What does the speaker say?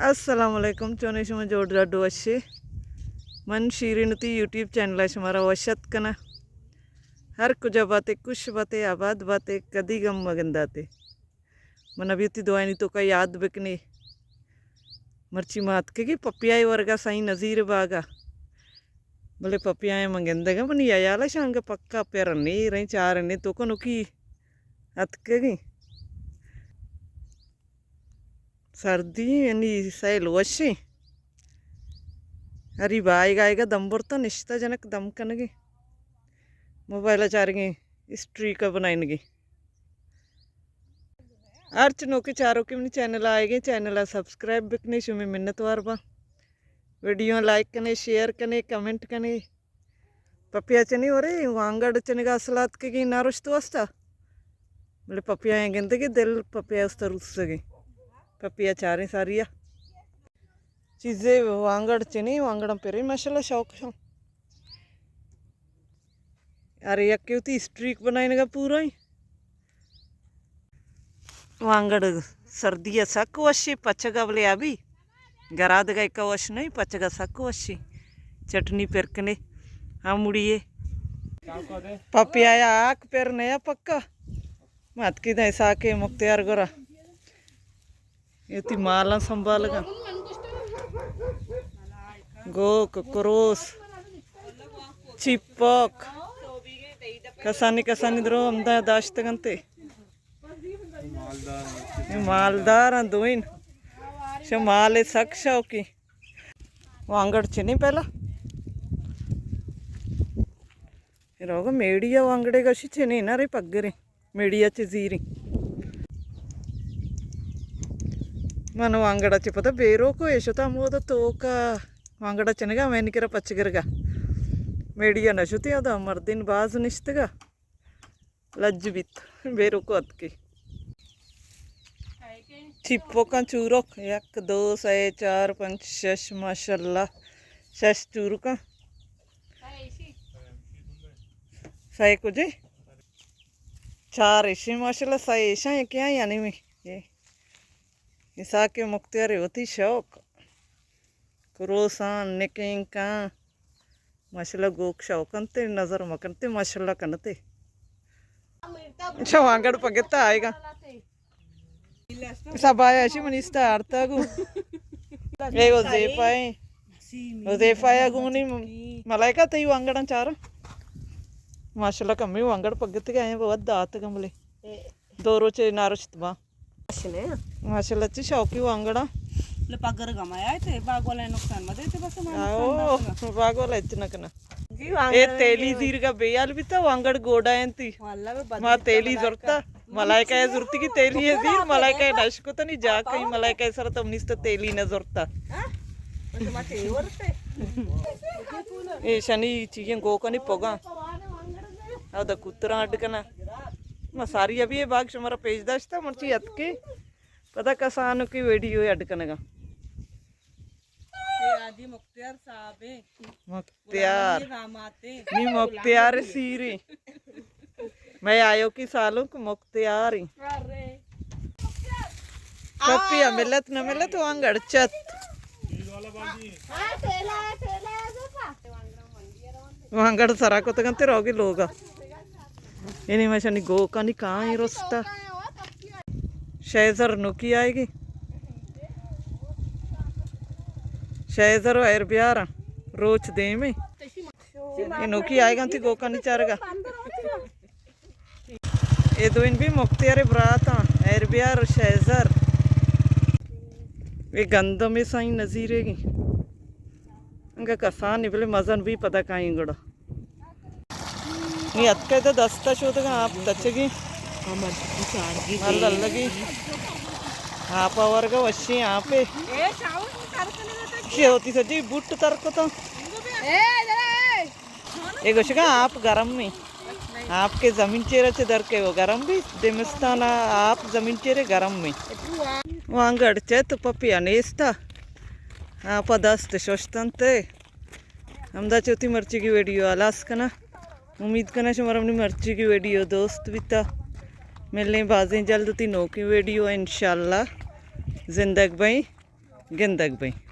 السلام علیکم، چونے شما؟ جوڑ ڈاڈ وشے؟ من شیرین تی یوٹیوب چینل ءَ شمارا وش ات کناں۔ ہر کجا باتے، خوش باتے، آباد باتے، کدی گم مگنداتے۔ من ابھی تی دعائنی توکا یاد بکنے۔ مرچی ما اتکگی پپیائے ورگا سائیں نذیر باغا۔ بلے پپیائے من گندگا منی ہیالا شانگا پکا پر نے رہیں چار نے توکا نوکی اتکگی۔ سردی یعنی سیل وشیں۔ ہری بائیگ آئیگا دم برتا نشتا جنک دم کنگی۔ موبائل چارگی اسٹریک بنائنگی۔ ہرچ نوکے چاروکے منی چینل آئیگے، چینل سبسکرائب بکنے، شمی منتوار با۔ ویڈیو لائک کنے، شیئر کنے، کمنٹ کنے۔ پپیا چنی ورے وانگڑ چنگا اصلات کے گی نارشت واسطہ۔ بلے پپیا گندگی دل پپیا است روسگی۔ پپیا چاریں ساریا۔ چیزے وانگڑ چنی، وانگڑاں پرے ماشاءاللہ شوق شو۔ ارے یکے وتی اسٹریک بنائینگا پورا ہی۔ وانگڑ سردی ءَ سک وشی، پچگ ءَ بلے ابھی گرادگ ءَ ایکا وش نہیں، پچگ ءَ سک وشی۔ چٹنی پر کنے، ہم مڑیے۔ پپیا آک پر نیا پکا۔ ماتکی دیں ساکے مختیار گورا۔ اے تی مالاں سنبھالگا۔ گوک، کروس، چیپک۔ کسانی کسانی درو ہمدا داشتگنتے۔ اے مالدار ہیں دوئین۔ شو مال سک شوقی۔ وانگڑ چنی پہلا۔ روگا میڑی وانگڑے گشی چنی نہ رے پگرے۔ میڑیا چہ زیریں۔ من وانگڑا چہ پدا بیروکو ایشتا مودا توکا وانگڑا چنگا میں نکرا پچگرگا۔ میڑیا نشتی ادا مردین باز نشتگا۔ لج بیت۔ بیروکو اتکی۔ چیپوکاں چوروک، یک، دو، سئے، چار، پنچ، شش، ماشاءاللہ۔ شش چوروکاں۔ سئے کجے؟ چار ایشی ماشاءاللہ، سئے ایشاں یکیاں یعنی می۔ اے اساکے مختیار وتی شوق۔ کروساں، نکینکاں۔ ماشاءاللہ گوک شوق انتے، نظر مکنتے، ماشاءاللہ کنتے۔ اچھا وانگڑ پگتا آئے گا۔ سبایا اشی منی استا آرتا گو۔ اے حذیفہ ایں۔ حذیفہ یا گونی ملائکہ تئی وانگڑاں چارا۔ ماشاءاللہ کمی وانگڑ پگت گئے ہیں، بہت دات گملے۔ دو روچے نارشت با۔ ماشاءاللہ چی شوقی وانگڑاں۔ لے پگر گمایا تے باغ والا نقصان مدے تے بس ہمارا نقصان آؤ، باغ والا اتنا کنا۔ جی، اے وانگڑ تیلی زیرگا بے حال بیتا، وانگڑ گوڈا انتی۔ واللہ بے بدلی ما تیلی ملائکہ۔ زرتا، ملائکہ زرتی کی تیلی زیر، ملائکہ نشکتنی جا کئی ملائکہ سر تم نیست تیلی نہ زرتا۔ ہاں؟ بس ما تے ورتے۔ اے شنی چیزیں گوکنی پوگا۔ او دا کترا اڈ کنا۔ ما ساری ابھی یہ باغ شمارا پیش داشتا، مرچی اتکے۔ پدا کسانو کی ویڈیو اڈ کنگا۔ اے حاجی مختیار صاحب ہیں۔ مختیار۔ غلام علی رحمت ہیں۔ نی مختیار سیری۔ میں آیو کی سالوں کو مختیار ہیں۔ ارے۔ پپیا ملت نہ ملت وانگڑ چت۔ وانگڑ سرا کتگنتے روگی لوگا۔ اینی مشانی گوکانی کائیں رستا۔ شیزر نوکی آئے گی۔ شیزر و ایر بیارا روچ دیمے۔ اے نوکی آئے گا تی گوکانی چارگا۔ اے دوئین بھی مختیار براتاں، ایر بیار و شیزر۔ اے گندم سائیں نظیرے گی۔ انگا کسانی بلے مزن بھی پدا کائیں گڑا۔ نی اتکے تو دستا شودگا آپ تچگی۔ مر لگی۔ آپ ورگا وشی آپے۔ شے ہوتی سجی بوٹ ترکتا۔ اے گوشگا آپ گرم می۔ آپ کے زمین چیرا چہ در کے وہ گرم بھی۔ دمستانا آپ زمین چیرے گرم می۔ وانگڑ چہ تو پپیا نیستا۔ آپ دست ششتن تے۔ ہمدا چہ وتی مرچیگی ویڈیو ہلاس کناں۔ امید کناں شمارا منی مرچیگی ویڈیو دوست بیتا۔ ملیں بازیں جلد وتی نوکیں ویڈیو انشاءاللہ۔ زندگ بئیں۔ گندگ بئیں۔